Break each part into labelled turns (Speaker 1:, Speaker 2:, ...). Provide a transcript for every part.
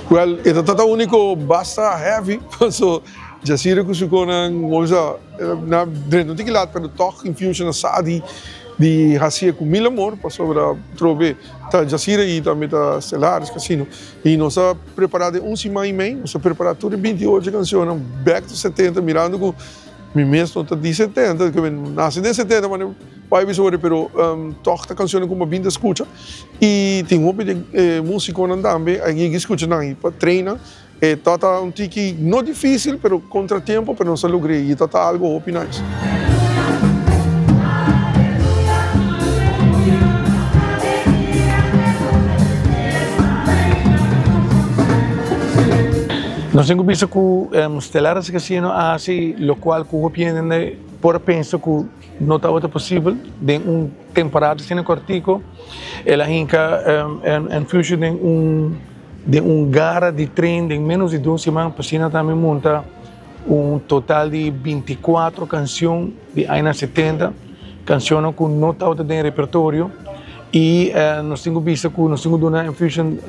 Speaker 1: Well, e ta tata úniko basta heavy, paso Jasira ku su konan moza na drenta un tiki lat, pero tòg Infusion a sa di di hasié ku mil amor, pasobra trobe ta Jasira i tambe ta Stellaris Casino. I nos a prepará den un siman i mei, nos a prepará tur e 28 kanshonnan bèk to 70, mirando ku mi mes no ta di 70, ku mi nase den 70, ma bai bisa ora, pero tòg ta kanshonnan ku mi a bin ta skucha. I tin hopi di e músikonan tambe a yega skucha nan i pa treina. E tabata un tiki no difísil, pero kontratiempo, pero nos a logr'é i e tabata algu hopi nice.
Speaker 2: Nos tin ku bisa ku Stellaris Casino a hasi lokual ku hopi hende por a pensa ku no tabata posibel den un temporada asina kortiko. El a hinka Enfusion den un den un gara di tren den menos di dos siman pa asina tambe monta un total di 24 kanshon di añanan 70, kanshonnan ku no tabata den repertorio i nos tin ku bisa ku nos tin ku duna Enfusion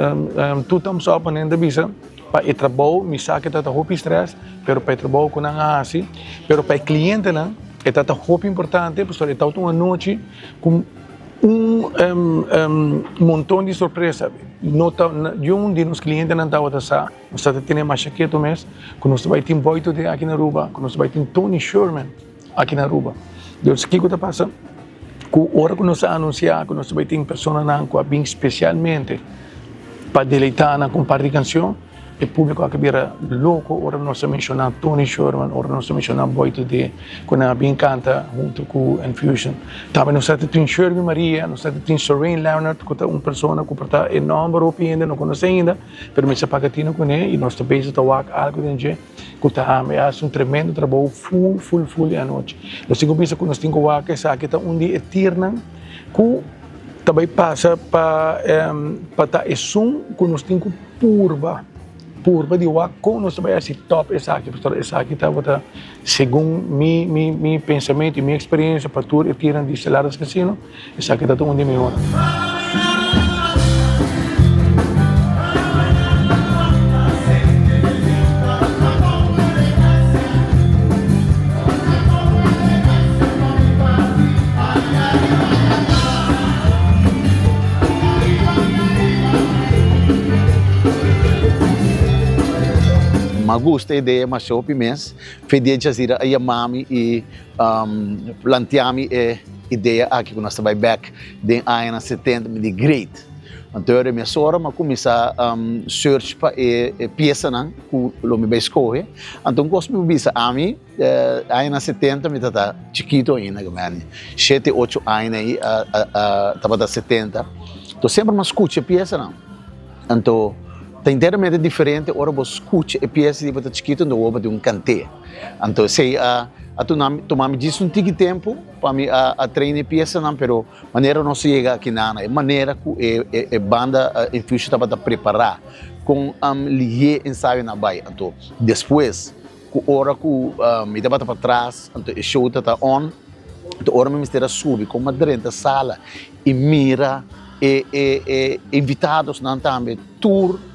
Speaker 2: two thumbs up manera nan ta bisa pa e trabou, mi sa ku e tabata hopi stress pero pa e trabou ku nan a hasi, pero pa e klientenan e tabata hopi importante pasobra e tabata un anochi ku un monton di sorpresa. No ta, niun di nos klientenan tabata sa, nos tabata tene masha ketu mes, ku nos ta bai tin Boy Today aki na Aruba, ku nos ta bai tin Tony Sherman aki na Aruba. Dus kiko ta pasa? Ku ora ku nos a anunsiá ku nos ta bai tin personanan ku a bin spesialmente pa deleitá nan ku un par di kanshon, E públiko a bira loko ora nos a menshoná Tony Sherman, ora nos a menshoná Boy Today, ku nan a bin kanta huntu ku Enfusion. Tambe nos a tin Sherby Maria, nos a tin Soraine Leonard, ku ta un persona ku por ta e nòmber hopi hende no konosé ainda, pero mi sa paga tinu kuné i nos ta bezig ta wak algu den dje ku ta hami hasi un tremendo trabou ful ful ful e anochi. Nos tin ku bisa ku nos tin ku wak esaki ta un di e tirnan ku ta bai pasa pa pa ta esun ku nos tin ku purba, purba di wak kon nos ta bai hasi top esaki, pasobra esaki tabata segun mi mi mi pensamentu i mi eksperensia pa tur e tiran di Stellaris Casino, esaki tabata un di e mihornan.
Speaker 3: M'a gusta e idea masha hopi mes. Fede Jazira a yama mi i plantea mi e idea aki ku nos ta bai bek den añanan setenta. Mi di great. Anto e mesora m'a kuminsá search pa e piesanan ku lo mi bai skohe. Anto un kos mi por bisa ami. Añanan setenta mi tabata chikito ainda, shete, ocho aña ei tabata setenta. Anto semper mi a skucha e piesanan. Anto ta enteramente diferente ora bo skucha e piesa di bo ta chikito anto bo tin un kant'é. Anto esei a tuma mi djis un tiki tempu pa mi a train e piesanan, pero manera nos a yega akinan, e manera ku e banda Infusion tabata prepará kon lihé ensayonan a bai. Anto despues. Ku ora ku mi tabata patras, anto e show ta ta on, anto ora mi mester a subi kon a drenta sala i mira e e e invitadosnan tambe tur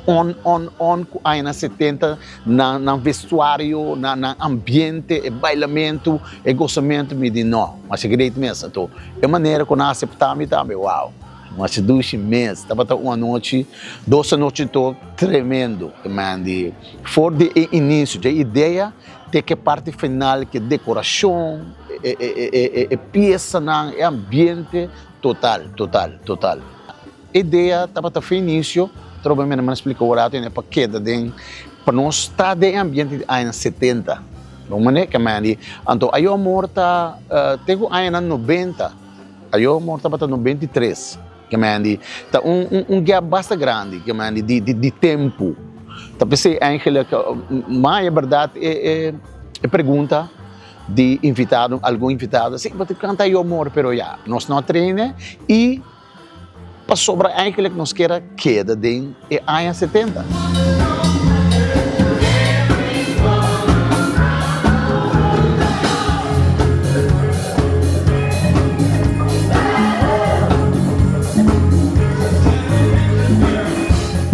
Speaker 3: on on on ku añanan setenta nan nan vestuario, nan nan ambiente, e bailamentu, e gosamentu, mi di no, masha great mes. Anto e manera ku nan a aseptá mi tambe, wow. Masha dushi mes. Tabata un anochi, dos anochi anto tremendo. Man di for di e inicio dje idea te ke parti final ke decoracion, e e e e piesanan, e ambiente, total, total, total. E idea tabata for inicio, trobe mi a splica un rato pa keda den, pa nos ta den e ambiente di añanan setenta. Bo mane? Ke man di, anto ayo amor ta te ku añanan nobenta. Ayo amor tabata 93, ke men di ta un un un gap basta grandi, ke men di di di di tempu. Ta p'esei eigenlijk ma e bèrdat e e e pregunta di invitado, algun invitado, si bo ta kanta ayo amor, pero ya, nos no a traine i pasobra eigenlijk nos kier a keda den e aña setenta.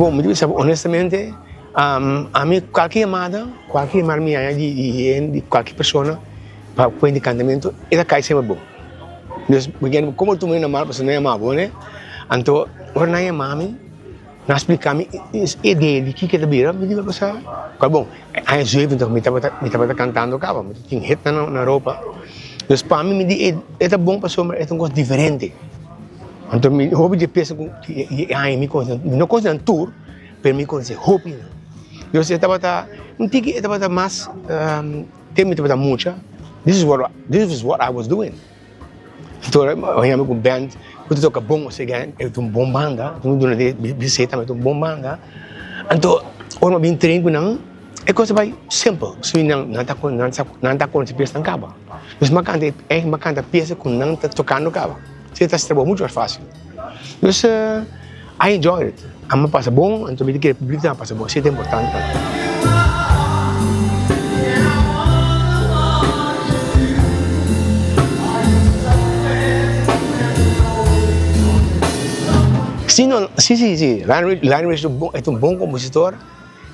Speaker 4: Bon, mi ta bisa bo honestamente, ami kualke yamada, kualke yamada mi haña di di hende, di kualke persona pa kuenta di kantamentu, e ta kai semper bon. Dus, bo kende komo tuma na mal pasobra nan yama bo, ne? Anto, ora nan yama mi, Nan a splika mi e idea di kiko ta bira, mi di bo sa cual bon, aña 70 mi tabata mi tabata cantando caba, mi tin hitnan na Europa, dus pa mi mi di e ta bon pasobra e ta un cos diferente, anto mi hopi di e pieza cu e aña mi conoce, mi no conoce nan tur, pero mi conoce hopi nan, dus e tabata un tiki e tabata mas te mi tabata mucha, this is what this is what I was doing. Anto oña mi ku band ku ta toka bon osea e ta un bon banda mi duna di bisé tambe ta un bon banda anto ora mi a bin train ku nan e kos a bai simpel pasobra nan nan ta nan ta konosé piesa kaba dus mi a kanta mi a kanta piesa ku nan ta tokando kaba esei ta hasi trabou muchu mas fasil dus I enjoy it ami a pasa bon anto mi ta kere publiko tambe a pasa bon esei ta importante pa mi. Si no, si si si, Lionel Richie e ta un bon compositor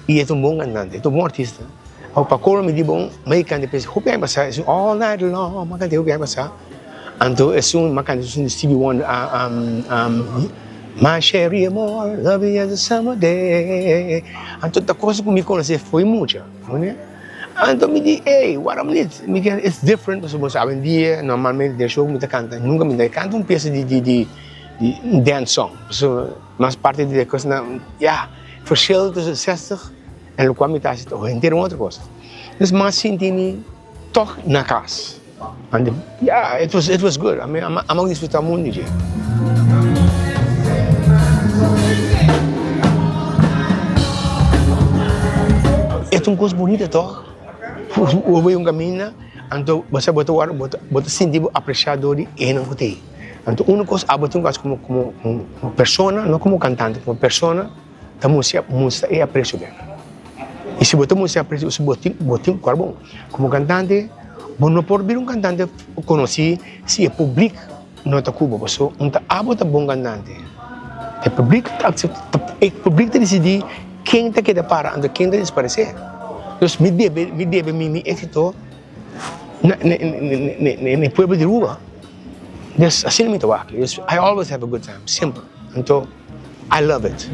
Speaker 4: y e ta un bon cantante, e ta un bon artista. Awor pa colmo mi di bon, mi a canta e pieza hopi aña pasa, esun All Night Long, mi a canta hopi aña pasa. Anto esun mi a canta esun di Stevie Wonder, My Cherie Amor, lovely as a summer day. Anto ta cosa cu mi conoce fo'i mucha, no? Anto mi di, ey, waarom niet? Mi di, it's different, pasobra bo sa awendia normalmente den show cu mi ta canta, nunca mi ta canta un pieza di di di di un dance song, pasobra mas parti di e cosnan, ya, verschil tussen zestig en locual mi ta haci ta henter un otro cosa. Dus mi a sinti mi toch na cas. And yeah, it was it was good. I mean, I'm I'm disfruta mundu dje. E ta un kos bunita tòg? Bo bai un kaminda, anto bo sa bo ta wòrdu bo ta bo ta sinti bo apresiá dor di esnan ku ta ei. Anto unu kos abo tin ku hasi komo komo komo persona, no komo kantante, komo persona. Ta mustra mustra e aprecio bek. Y si bo ta mustra e aprecio si bo tin bo tin cual bon como cantante bo no por bira un cantante conoci si e public no ta cu bo pasobra un ta abo ta bon cantante e public ta accepta e public ta dicidi ken ta keda para anto ken ta disparece dus mi debe mi debe mi mi exito na na na e pueblo di Aruba dus asina mi ta wak I always have a good time semper anto. I love it.